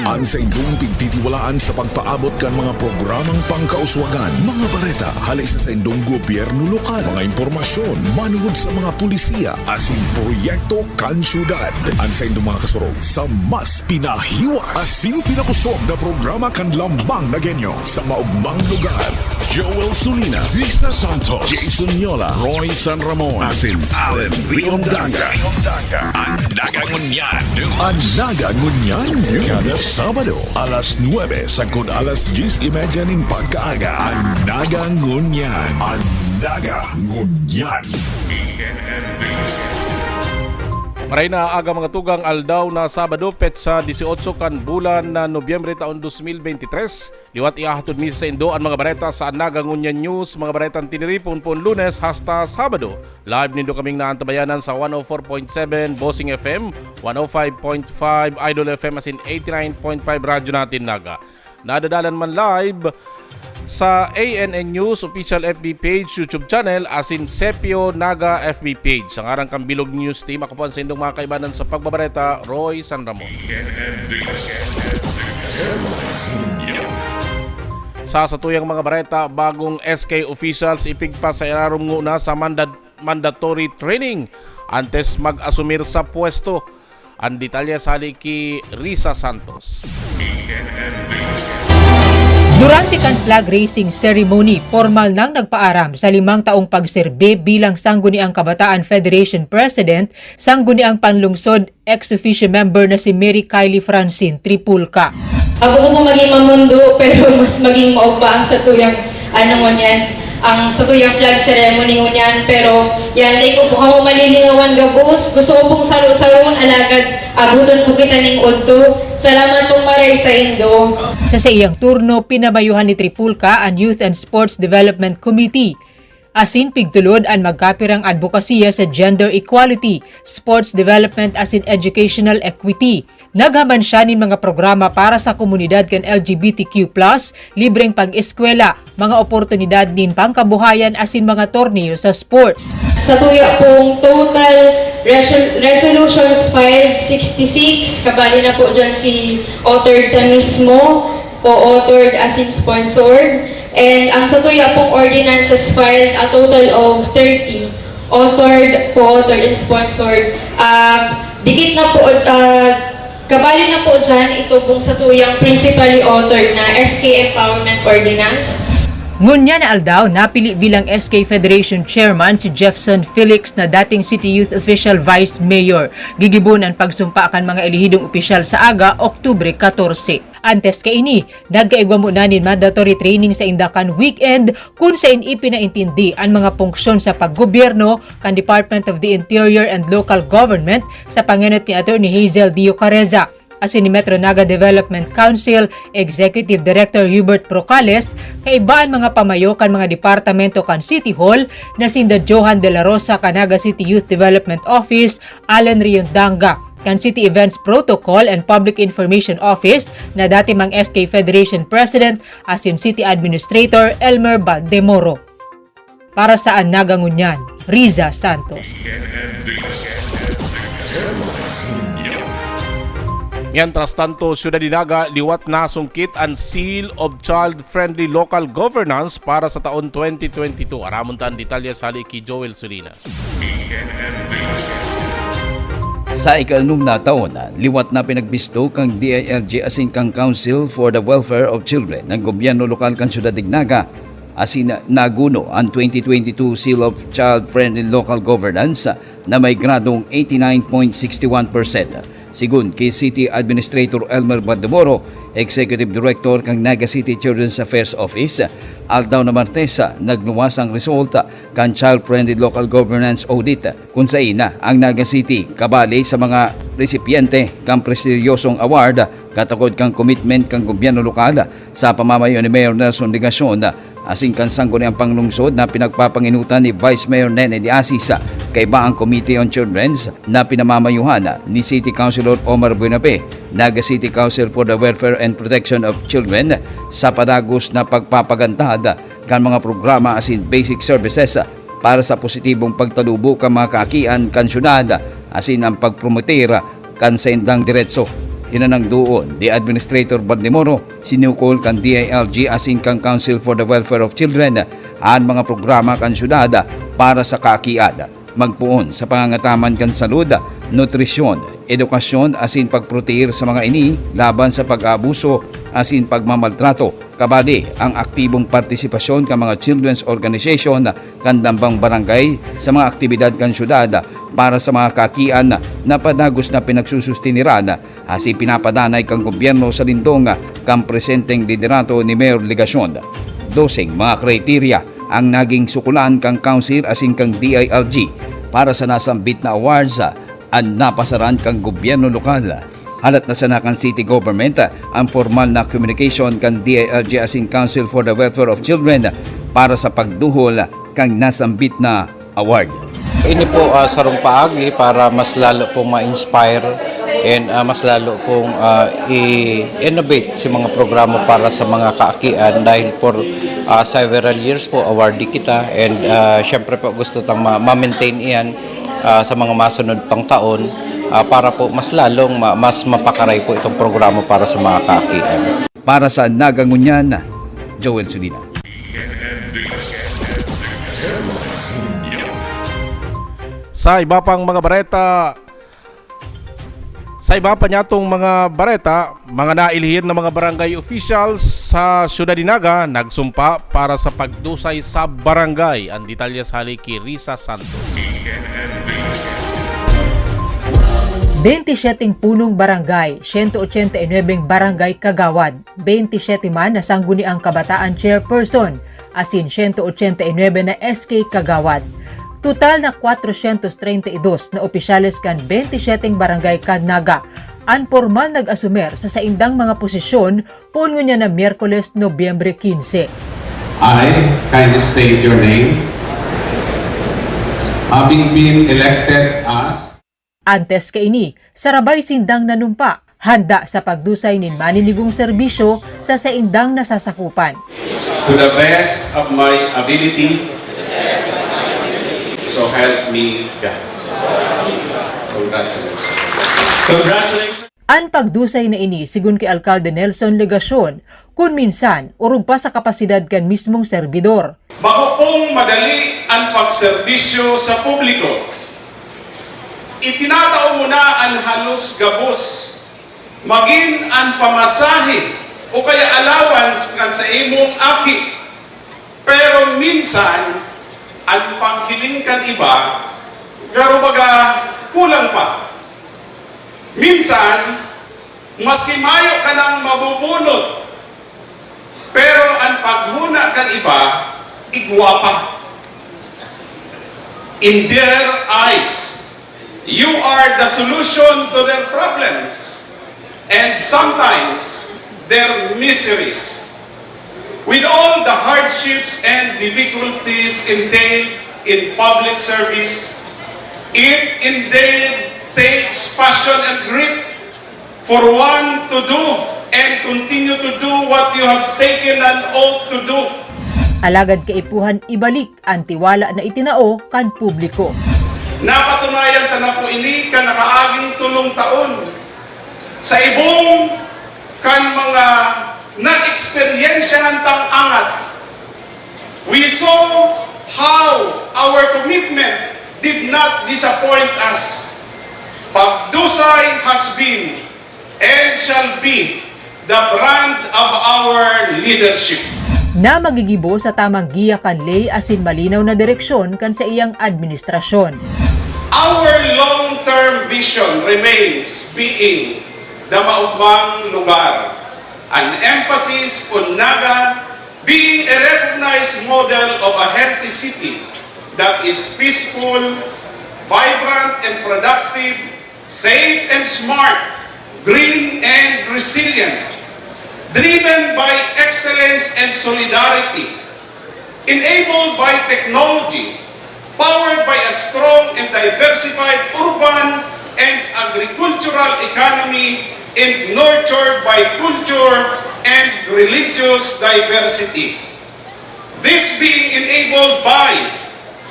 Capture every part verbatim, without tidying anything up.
An saindong pigtitiwalaan sa pagpaabot kan mga programang pangkauswagan, mga bareta hale sa saindong gobyerno lokal, mga impormasyon manungod sa mga polisiya asin proyekto kan syudad. An saindong mga kasurog sa mas pinahiwas asin pinakosog na programa kan Lambang na Genyo sa maugmang lugar. Joel Sulina, Risa Santos, Jason Yola, Roy San Ramon, asin Allen Riondanga. An Naga Ngunyan. An Naga Ngunyan. Kada Sabado, alas nuebe sagkod alas dyes y media nin pagkaaga. An Naga Ngunyan. An Naga Ngunyan. Maray na aga, mga tugang, aldaw na Sabado, petsa dieciocho kan bulan na Nobyembre taon dos mil bente tres. Liwat ihahatod mi sa saindo an mga bareta sa Naga Ngunyan News, mga baretang tiniripon poon Lunes hasta Sabado. Live nindo kaming naantabayanan sa one oh four point seven Bossing F M, one oh five point five Idol F M asin eighty-nine point five Radyo Natin Naga. Nadadalan man live sa A N N News official F B page, YouTube channel, asin Sepio Naga F B page. Sa ngaran kan Bilog News Team, ako po an saindong mga kaibanan sa pagbabareta, Roy San Ramon. Sa satuyang mga bareta, bagong S K officials ipigpa sa irarom nguna sa manda-, mandatory training antes mag-asumir sa pwesto. An detalye sa hali ki Risa Santos. Durante kan flag raising ceremony, pormal nang nagpaaram sa limang taong pagserbi bilang Sangguniang Kabataan Federation President, Sangguniang Panlungsod ex officio member na si Mary Kylie Francine Tripulca. Ako po maging mamundo, pero mas maging maugma ang satuyang, ano ngunyan, ang satuyang flag ceremony ngunyan. Pero yan, di ko po kamo malilingawan gabos. Gusto ko pong saro-saron, alagad abuton po kita ning udto. Salamat pong maray saindo. Sa saiyang turno, pinamayuhan ni Tripulca an Youth and Sports Development Committee. Asin pigtulod an magkapirang adbokasiya sa gender equality, sports development asin educational equity. Naghaman siya nin mga programa para sa komunidad kan L G B T Q plus, libreng pag-eskwela, mga oportunidad nin pangkabuhayan asin mga torneo sa sports. Sa tuya pong total resol-, resolutions filed, sixty-six, kabali na po dyan si authored ta mismo, co-authored asin sponsored. And ang sa tuya pong ordinances filed, a total of thirty, authored, co-authored, and sponsored. Ah, dikit na po, ah, kabali na po dyan ito pong sa tuyang principally authored na S K Empowerment Ordinance. Ngunyan na aldaw, napili bilang S K Federation Chairman si Jeffson Felix na dating City Youth Official Vice Mayor. Gigibon an pagsumpa kan mga elehidong opisyal sa aga, Oktubre katorse. Antes kaini, nagkaigwa nguna nin mandatory training sa inda kan weekend, kun sain ipinaintindi an mga punksyon sa paggobyerno kan Department of the Interior and Local Government sa pangenot ni Attorney Hazel Dio Careza asin ni Metro Naga Development Council Executive Director Hubert Procales, kaiba an mga pamayo kan mga departamento kan City Hall na sinda Johan de la Rosa kan Naga City Youth Development Office, Allen Riondanga kan City Events Protocol and Public Information Office na dati mang S K Federation President asin City Administrator Elmer Baldemoro. Para sa An Naga Ngunyan, Riza Santos. Mientras tanto, Syudad de Naga, liwat nasungkit an Seal of Child-Friendly Local Governance para sa taon twenty twenty-two. Aramon ta an detalye sa hali ki Joel Sulina. Sa ika-anom na taon, liwat na pinagbisto kan D I L G asin kan Council for the Welfare of Children ng gobyerno lokal kan Syudad de Naga, asin naguno an twenty twenty-two Seal of Child-Friendly Local Governance na may gradong eighty-nine point six one percent. Sigon ki City Administrator Elmer Bademoro, Executive Director kan Naga City Children's Affairs Office, aldaw na Martes, nagluwas ang resulta kan Child-Friendly Local Governance Audit, kun sain na ang Naga City kabali sa mga resipyente kan prestigyosong award katakod kan komitment kan gobyerno lokal sa pamamayo ni Mayor Nelson Legacion asin kan Sangguniang Panglungsod na pinagpapanginutan ni Vice Mayor Nene de Asis, kaiba ang Committee on Children's na pinamamayuhan ni City Councilor Omar Buenabe, Naga City Council for the Welfare and Protection of Children, sa padagos na pagpapagantad kan mga programa asin basic services para sa positibong pagtalubo kan mga kaakian kan syudad asin ang pagpromotir kan saindang diretso. Tinanang doon ni Administrator Bandimoro, sinukol kan D I L G asin kan Council for the Welfare of Children an mga programa kan syudad para sa kaakian, magpoon sa pangangataman kan salud, nutrisyon, edukasyon asin pagproteher sa mga ini laban sa pag-aabuso asin pagmamaltrato, kabali ang aktibong partisipasyon kan mga children's organization kan dambang barangay sa mga aktibidad kan syudad para sa mga kaakian na padagos na pinagsusustiniran asin pinapadanay kan gobyerno sa lindong kan presenteng liderato ni Mayor Legacion. Doseng mga kriteria ang naging sukulan kan Council asin kan D I L G para sa nasambit na awards an napasaran kan gobyerno lokal. Halat na sana kan city government ang formal na communication kan D I L G asin Council for the Welfare of Children para sa pagduhol kan nasambit na award. Ini po, ah, sarong paagi para mas lalo pong ma-inspire and, ah, mas lalo pong, ah, i-innovate si mga programa para sa mga kaakian dahil for, ah, several years po awardee kita and, ah, syempre po gusto tang ma- ma-maintain iyan, ah, sa mga masunod pang taon, ah, para po mas lalong ma- mas mapakaray po itong programa para sa mga kaakian. Para sa Naga Ngunyan, Joel Sulina. Sa iba pang mga bareta, sa iba pa niyatong mga bareta, mga nailhir na mga barangay officials sa Syudad ni Naga nagsumpa para sa pagdusay sa barangay. Ang detalye sa hali ki Risa Santos. Bente syeteng punong barangay, siyento ochenta y nuebeng barangay kagawad, bente syete man na Sangguniang Kabataan Chairperson, asin siyento ochenta y nuebe na S K kagawad. Total na kwatrosyentos treinta y dos na opisyales kan bente syeteng barangay kan Naga an pormal nag-asumer sa saindang mga posisyon poon ngunyan na Miyerkules, Nobyembre quince. I kindly state your name. Having been elected as Antes kaini, sarabay sindang nanumpa, handa sa pagdusay nin maninigong serbisyo sa saindang nasasakupan. To the best of my ability, so help me God. Congratulations. Congratulations. An pagdusay na ini, sigon ki Alkalde Nelson Legacion, kun minsan, orog pa sa kapasidad kan mismong serbidor. Bako pong madali an pagserbisyo sa publiko. Itinatao mo na an halos gabos, magin an pamasahe o kaya allowance kan sa imong aki. Pero minsan, an paghiling kan iba, garo baga kulang pa. Minsan, maski mayo ka nang mabubunot, pero an paghona kan iba, igwa pa. In their eyes, you are the solution to their problems and sometimes their miseries. With all the hardships and difficulties entailed in public service, it indeed takes passion and grit for one to do and continue to do what you have taken an oath to do. Alagad kaipuhan ibalik an tiwala na itinao kan publiko. Napatunayan ta na po ini kan nakaaging tolong taon. Sa ibong kan mga naeksperyensyahan tang angat, we saw how our commitment did not disappoint us. Pagdusay has been and shall be the brand of our leadership. Na magigibo sa tamang giya kan ley asin malinaw na direksyon kan saiyang administrasyon. Our long-term vision remains being the maugmang lugar, an emphasis on Naga being a recognized model of a healthy city that is peaceful, vibrant, and productive, safe and smart, green and resilient, driven by excellence and solidarity, enabled by technology, powered by a strong and diversified urban and agricultural economy, and nurtured by culture and religious diversity. This being enabled by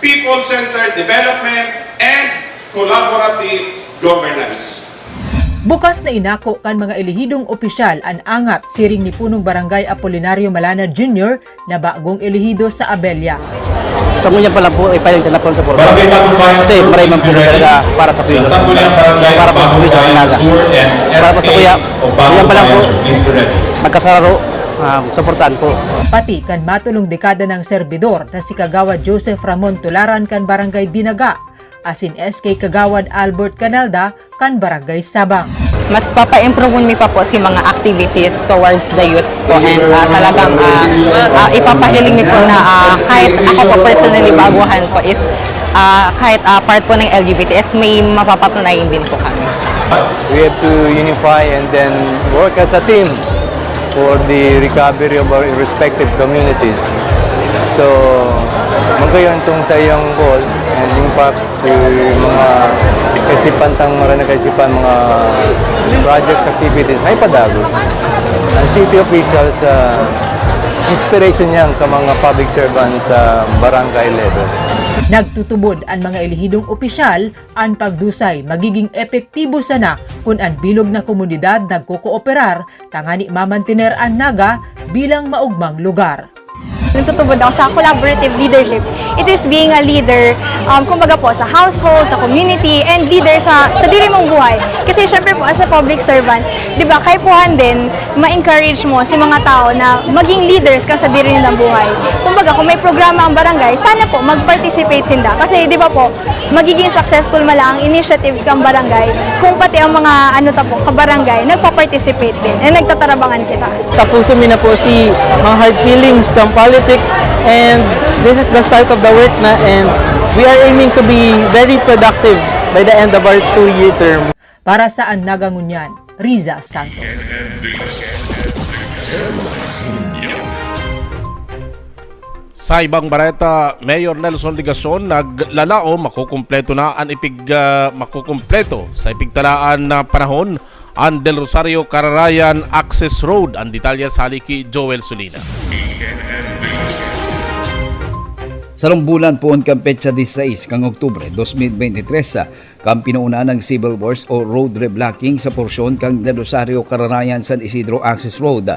people-centered development and collaborative governance. Bukas na inako kan mga elehidong opisyal an angat siring ni Punong Barangay Apolinario Malana Junior na bagong elehido sa Abella. Sa ngunyan pa lang po, ipahiling sa lapon sa Bordo. Kasi maray man po talaga para sa kuya. Para po sa kuya sa Naga. Para po sa kuya, ngunyan pa lang po, magkasararo, um, suportahan po. Pati kan matulong dekada ng serbidor na si Kagawad Joseph Ramon Tularan kan Barangay Dinaga, asin S K Kagawad Albert Canalda kan Barangay Sabang. Mas papa-improve mi pa po si mga activities towards the youths po, and ah, talagang ah, ah, ipapahiling mi po na ah, kahit ako po personally baguhan po is ah, kahit ah, part po ng L G B T S, may mapapatunayan din po kami. We have to unify and then work as a team for the recovery of our respective communities. So, magayon itong sa iyong goal, and in fact, si mga kaisipan tang mga nagkaisipan, mga projects, activities, ay padagos. Ang city officials, uh, inspiration niyan ka mga public servants sa barangay level. Nagtutubod an mga elehidong opisyal, an pagdusay magiging epektibo sana kun an bilog na komunidad nagkokooperar tangani mamantener an Naga bilang maogmang lugar. Nagtutubod ako sa collaborative leadership. It is being a leader, um, kumbaga po, sa household, sa community, and leader sa, sa diri mong buhay. Kasi syempre po, as a public servant, di ba, kaipuhan din, ma-encourage mo si mga tao na maging leaders ka sa diri nilang buhay. Kumbaga, kung may programa ang barangay, sana po mag-participate sinda. Kasi, di ba po, magiging successful man lang ang initiatives kan barangay kung pati ang mga, ano ta po, kabarangay, nagpa-participate din and nagtatarabangan kita. Tapuson mi na po si mga hard feelings kan politics, and this is the start of the work na, and we are aiming to be very productive by the end of our two-year term. Para sa An Naga Ngunyan, Riza Santos. Sa ibang bareta, Mayor Nelson Legacion naglalaom makukumpleto na an ipig, ah, makukumpleto sa ipigtalaan na panahon an Del Rosario Cararayan Access Road. An detalye sa hali ki Joel Solina. Sarong bulan poon kan petsa diseis kan Oktubre dos mil bente tres, kan pinuunahan ng civil works o road reblocking sa porsyon kan Del Rosario Cararayan San Isidro Access Road.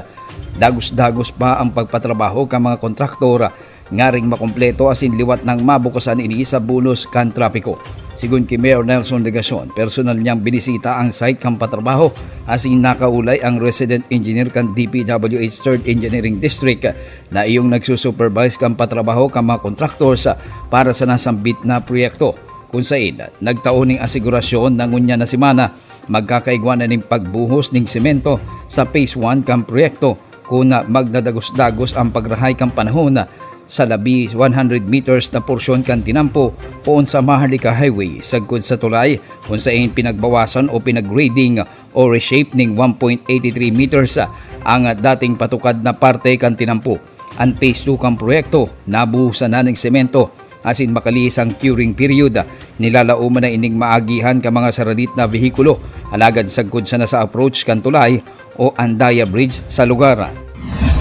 Dagos-dagos pa ang pagpatrabaho kan mga kontraktor ngaring makompleto asin liwat nang mabukasan ini sa bulos kan trapiko. Sigon ki Mayor Nelson Legacion, personal niyang binisita ang site kan patrabaho asin nakaulay ang resident engineer kan D P W H Third Engineering District na iyong nagsusupervise kan patrabaho kan mga contractors para sa nasambit na proyekto, kun saen nagtao ning asigurasyon na ngunyan na semana magkakaigwa na nin pagbuhos nin semento sa phase one kan proyekto, kun magdadagos-dagos ang pagrahay kan panahon sa labi one hundred meters na porsyon kan tinampo poon sa Maharlika Highway sagkod sa tulay, kun saen pinagbawasan o pinag-grading o reshape ning one point eighty three meters ang dating patukad na parte kan tinampo. An phase two kan proyekto, nabuhusan na nin semento asin makalihis ang curing period. Nilalaoman na ining maagihan kan mga saradit na behikulo, alagad sagkod sana sa approach kan tulay o Andaya Bridge sa lugar.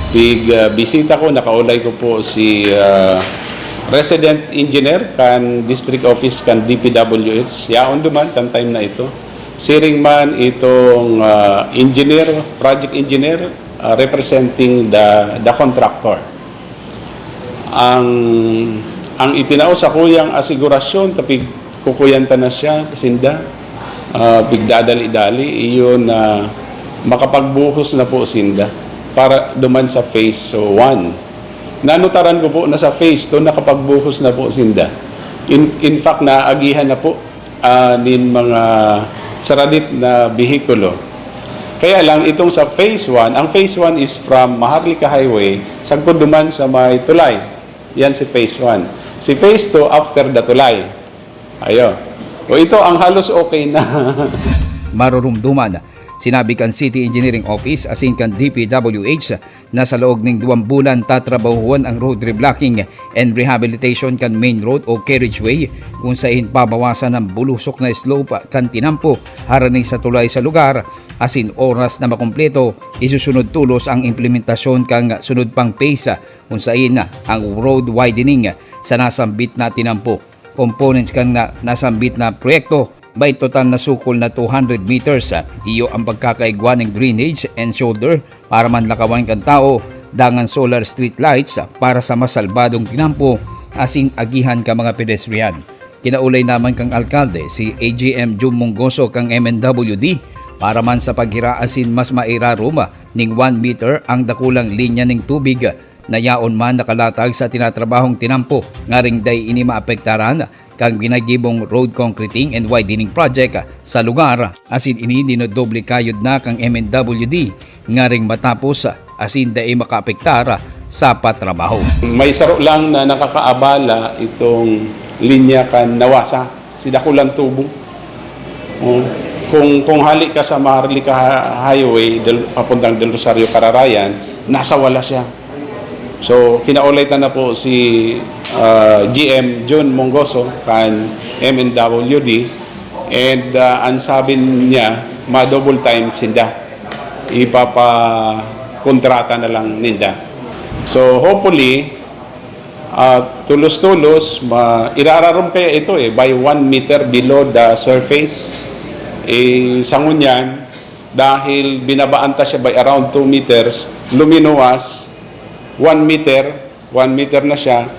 Pig, ah, bisita ko, nakaulay ko po si, ah, resident engineer kan district office kan D P W H. Yaon duman kan time na ito. Siring man itong, ah, engineer, project engineer, ah, representing the, the contractor. Ang, ang itinao sa kuyang asigurasyon, tapig kukuyan ta na siya, sinda, ah, pigdadali-dali, iyon na makapagbuhos na po sinda para duman sa phase one. Nanutaran ko po na sa phase two, nakapagbuhos na po sinda. In, in fact, naagihan na po ah, nin mga saradit na behikulo. Kaya lang, itong sa phase one, ang phase one is from Maharlika Highway, sagkod duman sa may tulay. Yan si phase one. Si phase two, after the tulay. Ayo. O ito, ang halos okay na. Marurumduman, sinabi kan City Engineering Office asin kan D P W H na sa laog ning duwang bulan tatrabahuhan ang road reblocking and rehabilitation kan main road o carriageway, kun saen babawasan ang bulusok na slope kan tinampo harani sa tulay sa lugar, asin oras na makumpleto, isusunod tolos ang implementasyon kan sunod pang phase, kun saen ang road widening sa nasambit na tinampo. Components kan na, nasambit na proyekto May total na sukol na two hundred meters, ah, iyo ang pagkakaigwa nin drainage and shoulder para manlakawan kan tawo, dangan solar street lights, ah, para sa mas salbadong tinampo asin agihan kan mga pedestrian. Kinaulay naman kan alkalde si A G M Jun Mongoso kan M N W D para man sa paghira asin mas mairarom, ah, ning one meter ang dakulang linya ning tubig, ah, na yaon man nakalatag sa tinatrabahong tinampo, ngaring dai ini maapektaran kan ginagibong road concreting and widening project sa lugar. Asin ini dinodoble kayod na kan M N W D ngaring matapos asin dai makaapektar sa patrabaho. May saro lang na nakakaabala itong linya kan Nawasa, si Dakulang Tubo. Oh, kung, kung hali ka sa Maharlika Highway, del, papuntang Del Rosario, Cararayan, nasa wala siya. So, kinaulay ta na po si, ah, G M Jun Mongoso kan M N W D, and, ah, ang sabi niya, ma-double time sinda. Ipapakontrata na lang ninda. So, hopefully, ah, tulos-tulos, ma-, irararom kaya ito eh, by one meter below the surface. Eh, sa ngunyan, dahil binabaan ta siya by around two meters, luminuwas, one meter, one meter na siya,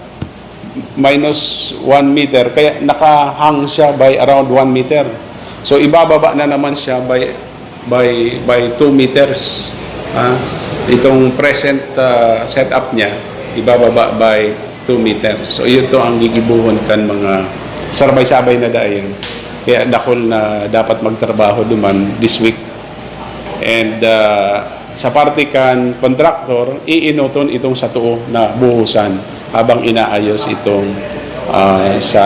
minus one meter, kaya nakahang siya by around one meter. So, ibababa na naman siya by, by, by two meters. Ah, itong present, ah, setup niya, ibababa by two meters. So, ito ang gigibuhon kan mga sarabay-sabay na dayan. Kaya dakul na dapat magtrabaho duman this week. And, ah, sa parte kan contractor, iinoton itong sa tuo na buhusan habang inaayos itong, ah, sa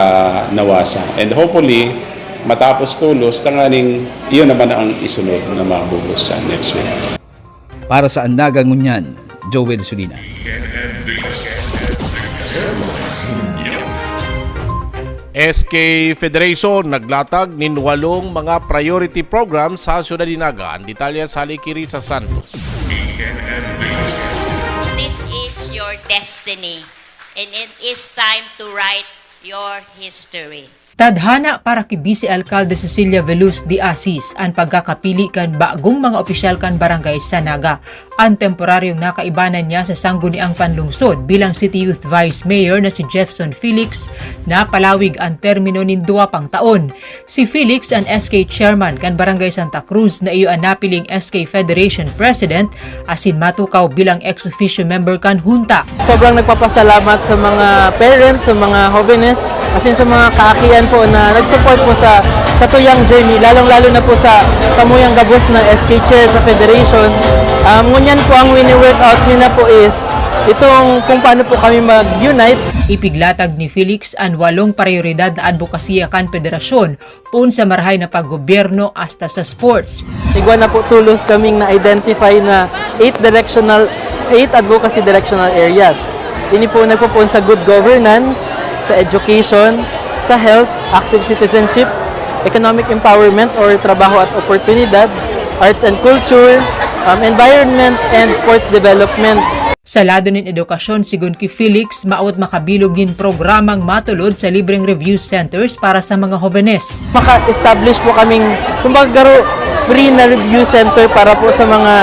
Nawasa. And hopefully, matapos tulos, tanganing iyon naman ang isunod na mabuhos sa next week. Para sa Andaga Ngunyan, Joel Sulina. S K Federation naglatag nin walong mga priority program sa Syudad nin Naga. Ang detalye sa Likiri sa Santos. This is your destiny, and it is time to write your history. Tadhana para ki Vice Alcalde Cecilia Veluz de Asis an pagkakapili kan bagong mga opisyal kan barangay sa Naga. An temporaryong nakaibanan niya sa Sangguniang Panlungsod bilang City Youth Vice Mayor na si Jeffson Felix, napalawig an termino nin duwa pang taon. Si Felix an S K chairman kan Barangay Santa Cruz na iyo an napiling S K Federation President asin matukaw bilang ex officio member kan Hunta. Sobrang nagpapasalamat sa mga parents, sa mga hobenes, asin sa mga kaakian po na nag-support po sa, sa tuyang journey, lalong-lalo na po sa samuyang gabos na S K chair sa federation. Um, ngunyan po ang wini-work out nila po is itong kung paano po kami mag-unite. Ipiglatag ni Felix an walong prayoridad na adbokasiya kan federasyon, poon sa marahay na paggobyerno hasta sa sports. Igwa na po tolos kaming na-identify na eight directional, eight advocacy directional areas. Ini po nagpupuon sa good governance, sa education, sa health, active citizenship, economic empowerment or trabaho at oportunidad, arts and culture, um, environment, and sports development. Sa lado nin edukasyon, sigon ki Felix, maawot makabilog nin programang matulod sa libreng review centers para sa mga hobenes. Maka-establish po kaming, kumbaga, garo, free na review center para po sa mga,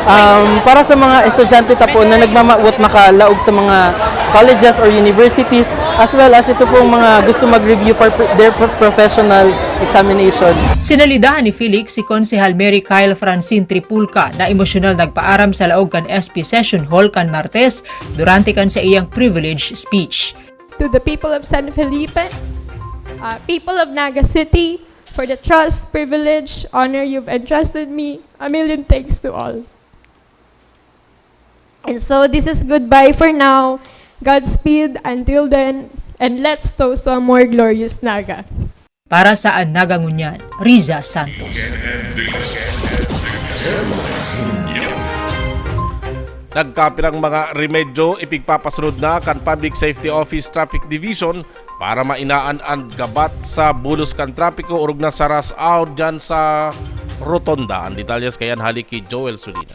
um, para sa mga estudyante ta po na nagmamawot makalaog sa mga colleges or universities, as well as ito pong mga gusto mag-review for pr-, their pro-, professional examination. Sinalidahan ni Felix si Konsehal Mary Kyle Francine Tripulca na emosyonal nagpaaram sa laog kan S P Session Hall kan Martes durante kan saiyang privilege speech. To the people of San Felipe, uh, people of Naga City, for the trust, privilege, honor you've entrusted me, a million thanks to all. And so, this is goodbye for now. Godspeed until then, and let's toast to a more glorious Naga. Para sa An Naga Ngunyan, Riza Santos. Nagkapirang mga remedyo ipigpapasunod na kan Public Safety Office Traffic Division para mainaan an gabat sa bulos kan trapiko orog na sa rush hour dyan sa Rotonda. Ang detalyes kayan hali ki Joel Sulina.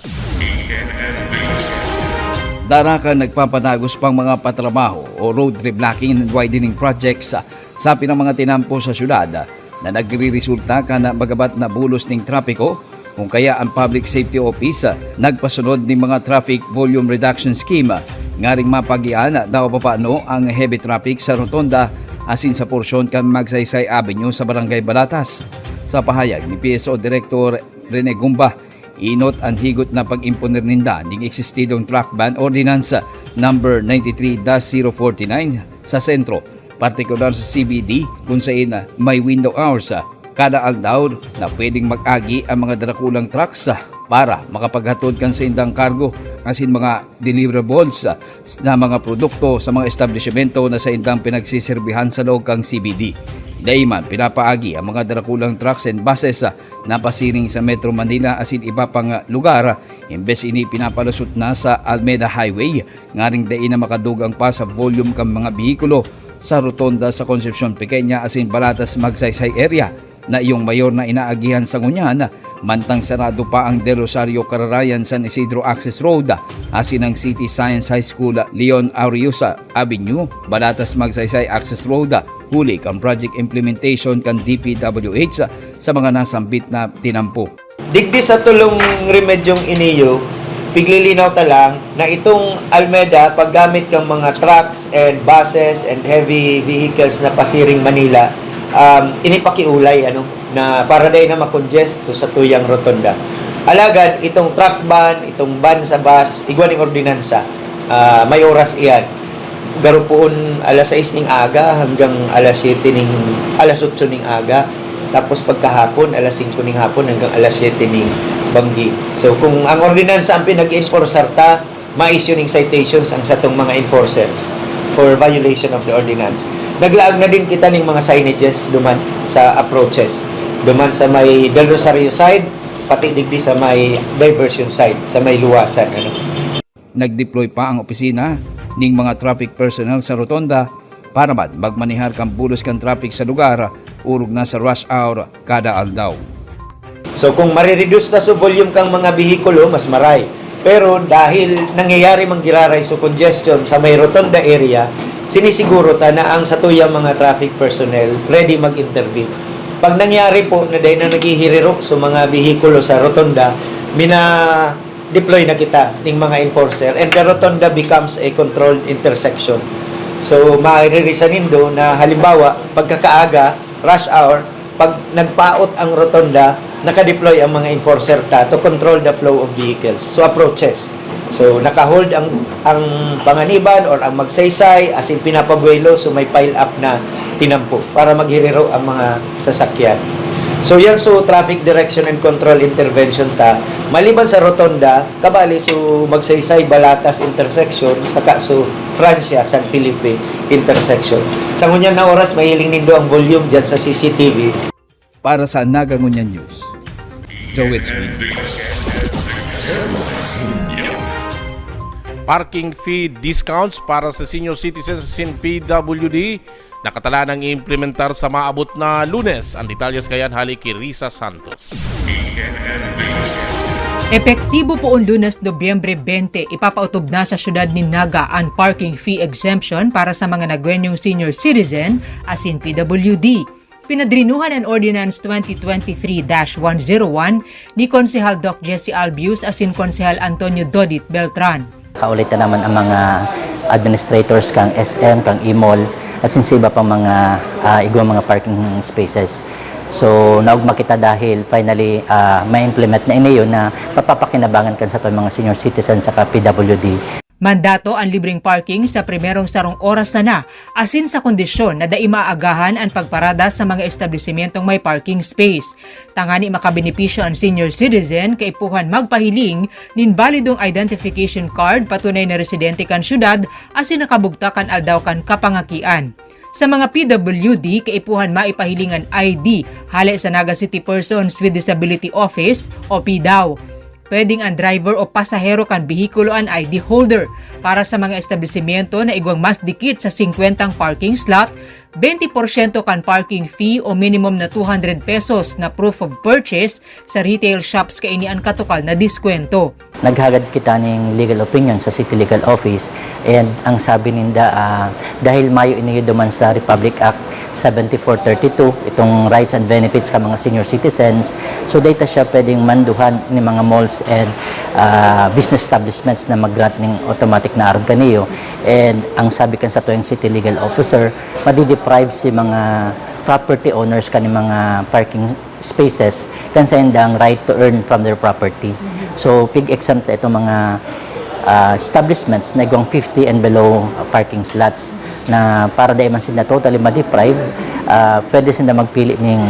Darakan nagpapanagos pang mga patrabaho o road reblocking and widening projects sa, sa pinang mga tinampo sa syudad, na nagreresulta kan magabat na bulos ning trapiko, kun kaya an Public Safety Office nagpasunod ning mga traffic volume reduction scheme ngaring mapagian daw papano ang heavy traffic sa rotonda asin sa porsyon kan Magsaysay Avenue sa Barangay Balatas. Sa pahayag ni P S O Director Rene Gumba, inot an higot na pag-imponer ninda ning existidong truck ban ordinance number ninety-three dash zero forty-nine sa sentro, partikular sa C B D, kun saen may window hours kada aldaw na pwedeng mag-agi ang mga darakulang trucks para makapaghatod kan saindang kargo asin mga deliverables na mga produkto sa mga establisimento na saindang pinagsiserbihan sa loob kan C B D. Dai man pinapaagi ang mga darakulang trucks and buses na pasiring sa Metro Manila asin iba pang lugar, imbes ini pinapalusot na sa Almeda Highway, ngaring dai na makadugang pa sa volume kan mga behikulo sa rotonda sa Concepcion Pequeña asin Balatas Magsaysay area na iyong mayor na inaagihan sa ngunyan, mantang sarado pa ang Del Rosario Cararayan San Isidro Access Road asin ang City Science High School Leon Ariosa Avenue, Balatas Magsaysay Access Road, huli kan project implementation kan D P W H sa mga nasambit na tinampo. Digdi sa tulong remedyong iniyo, piglilinaw ta lang na itong Almeda, paggamit kan mga trucks and buses and heavy vehicles na pasiring Manila, um, ini pakiulay, ano, na para dai na ma-congest sa tuyang rotonda. Alagad itong truck ban, itong ban sa bus, igwa ning ordinansa, ah, may oras iyan. Garo poon alas sais ning aga hanggang alas siyete ning, alas otso ning aga. Tapos pagkahapon, alas singko ning hapon hanggang alas siyete ning banggi. So, kung ang ordinansa ang pinag-enforcer ta, ma-issue ning citations ang satong mga enforcers for violation of the ordinance. Naglaag na din kita ning mga signages duman sa approaches. Duman sa may Del Rosario side, pati digdi sa may diversion side, sa may luwasan, ano. Nag-deploy pa ang opisina ning mga traffic personnel sa rotonda para man magmanehar kan bulos kan traffic sa lugar, orog na sa rush hour kada aldaw. So, kung marireduce ta so volume kan mga behikulo, mas maray. Pero dahil nangyayari man giraray so congestion sa may rotonda area, sinisiguro ta na ang satuyang mga traffic personnel ready mag-intervene. Pag nangyari po na dai na naghihiriro so mga behikulo sa rotonda, mina-deploy na kita ning mga enforcer and the rotonda becomes a controlled intersection. So, maririsan nindo na halimbawa, pagkakaaga, rush hour, pag nagpaot ang rotonda, naka-deploy ang mga enforcer ta to control the flow of vehicles. So, approaches. So, naka-hold ang, ang Panganiban or ang Magsaysay, as in pinapabuelo, so may pile up na tinampo para maghiriro ang mga sasakyan. So, yan so traffic direction and control intervention ta. Maliban sa rotonda, kabali so Magsaysay, Balatas intersection, saka so Francia, San Felipe intersection. Sa ngunyan na oras, mahiling nindo ang volume dyan sa C C T V. Para sa Naga Ngunyan News, Joel Swing. Parking fee discounts para sa senior citizens sin P W D, nakatalaan ang iimplementar sa maabot na Lunes. Ang detalyes kayan hali ki Risa Santos. Epektibo poon Lunes, Nobyembre twenty, ipapaotob na sa siyudad nin Naga an parking fee exemption para sa mga nagwenyong senior citizen asin P W D. Pinadrinuhan an Ordinance twenty twenty-three dash one zero one ni Konsehal Doc Jesse Albius asin Konsehal Antonio Dodit Beltran. Kaulay ta naman ang mga administrators kang S M, kang E-Mall, asin sa iba pang mga, ah, igwang mga parking spaces. So, naugma kita dahil finally, ah, ma-implement na ini yun na mapapakinabangan kan satong mga senior citizen saka P W D. Mandato an libreng parking sa primerong sarong oras sana, asin sa kondisyon na dai maagahan an pagparada sa mga establisimentong may parking space. Tangani makabenepisyo an senior citizen, kaipuhan magpahiling nin balidong identification card, patunay na residente kan syudad, asin nakabugtak kan aldaw kan kapangakian. Sa mga P W D, kaipuhan maipahiling an I D hale sa Naga City Persons with Disability Office o PDAW. Pwedeng an driver o pasahero kan behikulo an I D holder. Para sa mga establisimyento na igwang mas dikit sa singkwentang parking slot, twenty porsyento kan parking fee o minimum na two hundred pesos na proof of purchase sa retail shops kaini an katukal na diskwento. Naghagad kita ning legal opinion sa City Legal Office, and ang sabi ninda, ah, dahil mayo ini duman sa Republic Act seventy-four thirty-two, itong rights and benefits ka mga senior citizens. So, data siya pwedeng manduhan ni mga malls and, ah, business establishments na mag-grant ning automatic na arog kaniyo. And ang sabi kan satuyang city legal officer, madideprive si mga property owners kan mga parking spaces kan saindang right to earn from their property. So, pig-exempt na itong mga, ah, establishments na igwang fifty and below parking slots na para dai man sila totally ma-deprive, ah, pwede sila magpili ning,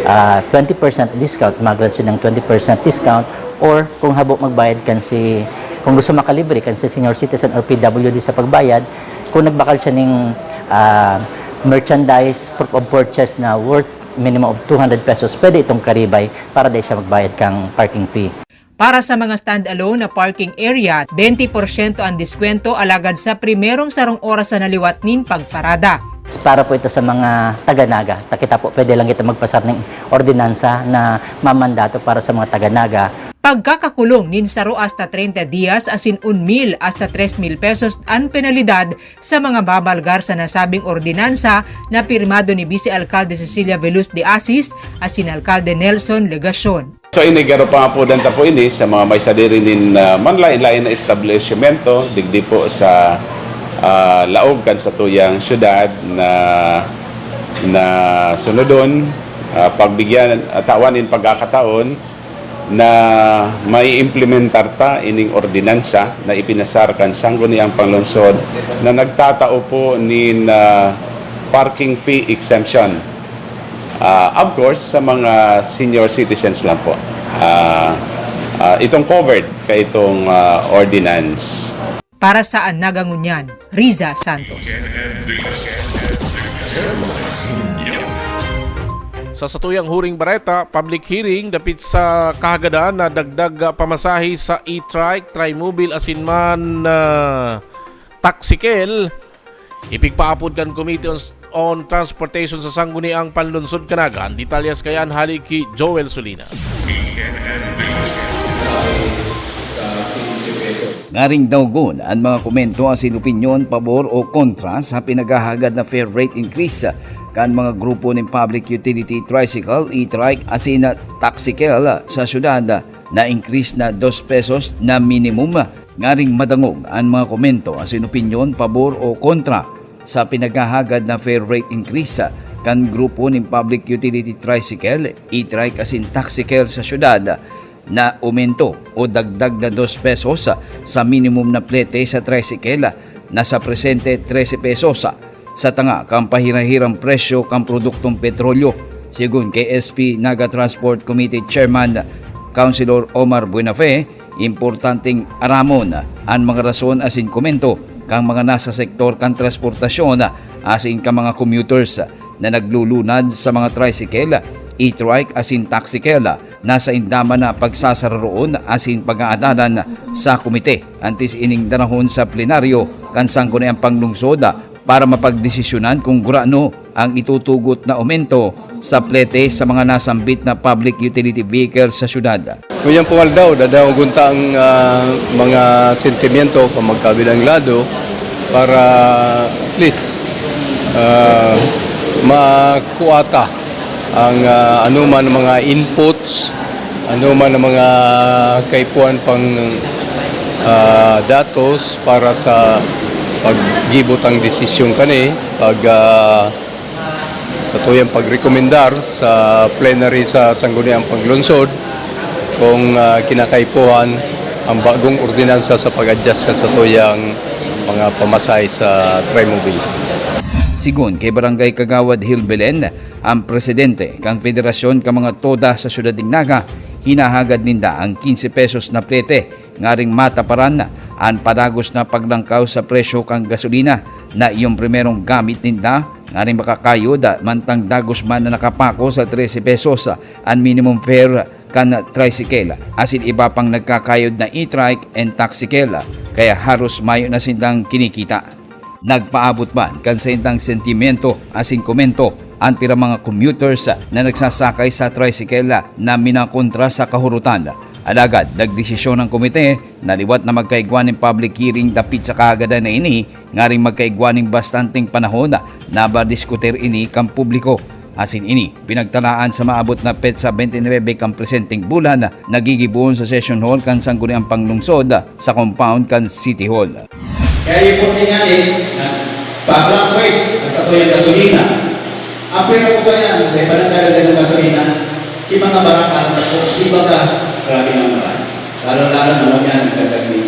ah, twenty percent discount, mag-grant sila ng twenty percent discount, or kung habo magbayad kan si, kung gusto makalibre kan si senior citizen or P W D sa pagbayad, kung nagbakal siya ning, ah, merchandise, proof of purchase na worth minimum of two hundred pesos, pwede itong karibay para dai siya magbayad kang parking fee. Para sa mga stand-alone na parking area, twenty porsyento ang diskwento alagad sa primerong sarong oras na naliwat nin pagparada. Para po ito sa mga taga-Naga. Ta kita po, pwede lang kita magpasar ng ordinansa na mamandato para sa mga taga-Naga. Pagkakakulong nin saro hasta treinta dias asin un mil hasta tres mil pesos an penalidad sa mga babalgar sa nasabing ordinansa na pirmado ni Vice Alkalde Cecilia Veluz de Asis asin Alkalde Nelson Legacion. So, ini garo pangapodan ta po ini sa mga may sadiri nin, ah, manlain-lain na establishmento digdi po sa, ah, laog kan satuyang syudad na, na sunodon, ah, pagbigyan, ah, tawan nin pagkakataon na maiimplementar ta ining ordinansa na ipinasar kan Sangguniang Panglungsod na nagtatao po nin, ah, parking fee exemption. Ah, of course, sa mga senior citizens lang po. Ah, ah, itong covered ka itong, ah, ordinance. Para sa Naga Ngunyan, Riza Santos. Sa satuyang huring bareta, public hearing dapit sa kahagadan na dagdag, ah, pamasahe sa e-trike, trimobile asin man, ah, taksikel. Ipigpaapod kan Committee on, on Transportation sa Sangguniang Panlunsod kan Naga. An detalyes kaiyan hali ki Joel Solina. Ngaring daogon an mga komento asin opinyon pabor o kontra sa pinaghahagad na fare rate increase kan mga grupo nin public utility tricycle, e-trike asin taksikel sa syudad na increase na dos pesos na minimum. Ngaring madangog an mga komento asin opinyon pabor o kontra sa pinaghahagad na fare rate increase kan grupo nin public utility tricycle, e-trike asin taksikel sa syudad na umento o dagdag na dos pesos sa minimum na plete sa tricycle na sa presente trese pesos sa tanga kan pahirahirang presyo kan produktong petrolyo. Segun kay S P Naga Transport Committee Chairman Councilor Omar Buenafe, importanteng aramon an mga rason asin komento kan mga nasa sektor kan transportasyon asin kan mga commuters na naglulunad sa mga tricycle, e-trike asin taksikel na sainda man na pagsasararoon asin pag-aadalan sa komite antes ining danahon sa plenaryo kan Sangguniang Panglungsod para mapagdesisyonan kung gurano ang itutugot na aumento sa plete sa mga nasambit na public utility vehicle sa syudad. Ngunyan pong aldaw, dadaogon ta ang, ah, mga sentimiento kan magkabilang lado para at least, ah, makuha ta ang, ah, anuman mga inputs, anuman ang mga kaipuhan pang, ah, datos para sa paggibo tang desisyon kani, pag, ah, satuyang pagrekomendar sa plenary sa Sangguniang Panglungsod kung, ah, kinakaipuhan ang bagong ordinansa sa pag-adjust kan satuyang mga pamasahe sa trimobile. Segun kay Barangay Kagawad Hil Belen, ang presidente kan Federasyon kan mga TODA sa Syudad nin Naga, hinahagad ninda ang quince pesos na plete ngaring mataparan an padagos na paglangkaw sa presyo kan gasolina na iyon primerong gamit ninda ngaring makakayod mantang dagos man na nakapako sa trese pesos an minimum fare kan tricycle asin iba pang nagkakayod na e-trike and taksikel, kaya haros mayo na sindang kinikita. Nagpaabot man kan saindang sentimento asin komento an pirang mga commuters na nagsasakay sa tricycle na minakontra sa kahurotan Alagad nagdesisyon ang komite na liwat na magkaigwa nin public hearing dapit sa kahagadan na ini, ngaring magkaigwa nin bastanteng panahon na madiskutir ini kan publiko. Asin ini, pinagtalaan sa maabot na petsa twenty-nine kan presenteng bulan, nagigibohon sa session hall kan Sangguniang Panglungsod sa compound kan City Hall. Kaya yung puti nga eh, nagpa-fluctuate ang satuyang gasolina. Ang pera ko ba yan? May panagdadagdag ng gasolina. Si mga baraka, si bagas, grabe ng mahal. Lalo-lalo na yan, nagdagdag ni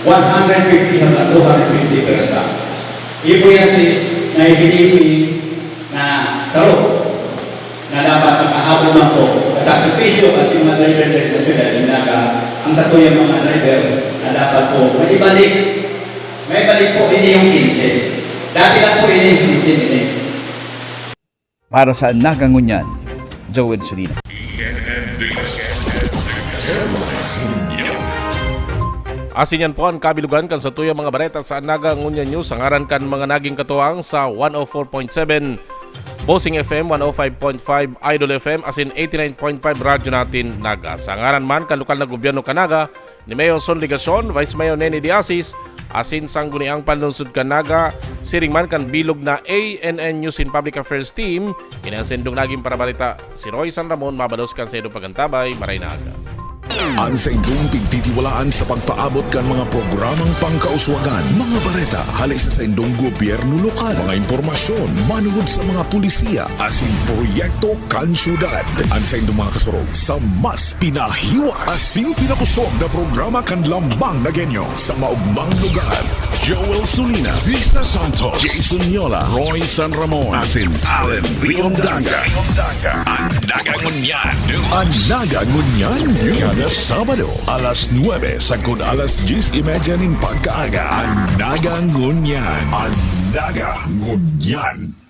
one hundred fifty hanggang two hundred fifty per sack. Iyo po yan si, na ibinibig na saro na dapat makahabol man po sa sakripisyo at yung mga driver-driver na sila, yung naga, ang satuyang mga driver na dapat po maibalik. Maibalik po ini yung quince. Dati lang po ini yung quince ini. Para sa Naga Ngunyan, Joel Solina. Asin yan po an kabilogan kan satuyang mga bareta sa Naga Ngunyan News. Sa ngaran kan mga naging katuwang sa one oh four point seven Bossing F M, one oh five point five Idol F M, asin eighty-nine point five Radyo Natin Naga. Sa ngaran man kan lokal na gobyerno kan Naga, ni Mayor Son Legacion, Vice Mayor Nene de Asis, asin Sangguniang Panlungsod kan Naga, siring man kan bilog na A N N News and Public Affairs Team, ini an saindong naging parabareta, si Roy San Ramon, mabalos kan saindong pagantabay, maray na aga. An saindong pigtitiwalaan sa pagpaabot kan mga programang pangkauswagan, mga bareta hale sa saindong gobyerno lokal, mga impormasyon manungod sa mga pulisiya asin proyekto kan syudad. An saindong mga kasurog sa mas pinahiwas asin pinakosog na programa kan Lambang na Genyo sa maogmang lugar. Joel Solina, Risa Santos, Jason Yola, Roy San Ramon, asin Allen Riondanga. An Naga Ngunyan. An Naga Ngunyan. Kada Sabado, alas nuebe sagkod alas dyes y media nin pagkaaga. An Naga Ngunyan. An Naga Ngunyan.